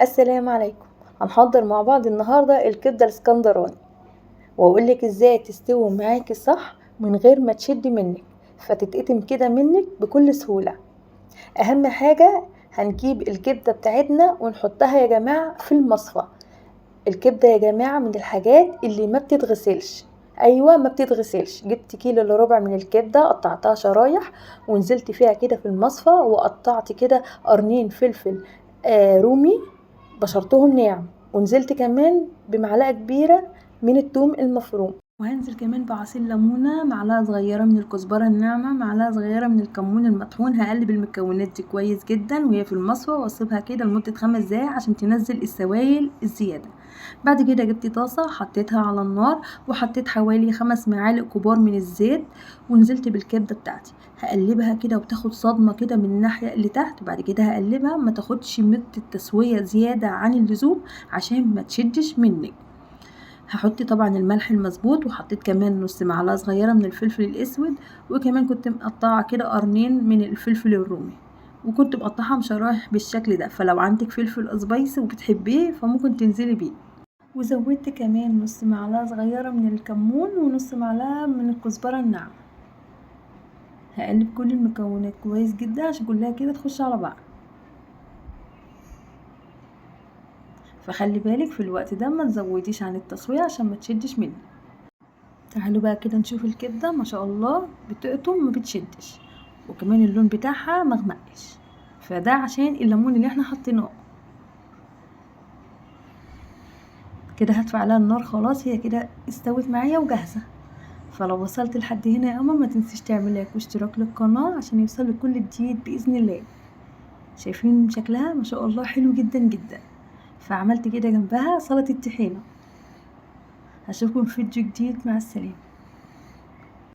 السلام عليكم. هنحضر مع بعض النهارده الكبده الاسكندراني، واقول لك ازاي تستوي معاكي صح من غير ما تشد منك، فتتقطم كده منك بكل سهولة. اهم حاجة هنجيب الكبده بتاعتنا ونحطها يا جماعة في المصفى. الكبده يا جماعة من الحاجات اللي ما بتتغسلش، ايوه ما بتتغسلش. جبت كيلو الا ربع من الكبده، قطعتها شرايح ونزلت فيها كده في المصفى، وقطعت كده قرنين فلفل رومي بشرتهم ناعم، ونزلت كمان بمعلقه كبيرة من الثوم المفروم، وهنزل كمان بعصير ليمونه، معلقه صغيرة من الكزبره الناعمة، معلقه صغيرة من الكمون المطحون. هقلب المكونات دي كويس جدا وهي في المصفى، واسيبها كده لمدة 5 دقايق عشان تنزل السوائل الزيادة. بعد كده جبت طاسه حطيتها على النار، وحطيت حوالي 5 معالق كبار من الزيت، ونزلت بالكبده بتاعتي. هقلبها كده وتاخد صدمة كده من الناحية اللي تحت، وبعد كده هقلبها ما تاخدش مده تسويه زيادة عن اللزوم عشان ما تشدش منك. هحط طبعا الملح المظبوط، وحطيت كمان نص معلقه صغيرة من الفلفل الاسود، وكمان كنت مقطعه كده قرنين من الفلفل الرومي، وكنت مقطعهم شرايح بالشكل ده. فلو عندك فلفل spicy وبتحبيه فممكن تنزلي بيه. وزودت كمان نص معلقه صغيرة من الكمون ونص معلقه من الكزبره الناعمة. هقلب كل المكونات كويس جدا عشان كلها كده تخش على بعض. فخلي بالك في الوقت ده ما تزوديش عن التسوية عشان ما تشدش منك. تعالوا بقى كده نشوف الكبده، ما شاء الله بتقطم ما بتشدش، وكمان اللون بتاعها ما غمقش، فده عشان الليمون اللي احنا حطيناه. كده هدفع عليها النار خلاص، هي كده استوت معايا وجاهزة. فلو وصلت لحد هنا يا قمر ما تنسيش تعملي لايك واشتراك للقناة عشان يوصلك كل جديد باذن الله. شايفين شكلها ما شاء الله حلو جدا جدا. فعملت كده جنبها سلطة طحينه. هشوفكم في فيديو جديد، مع السلامة.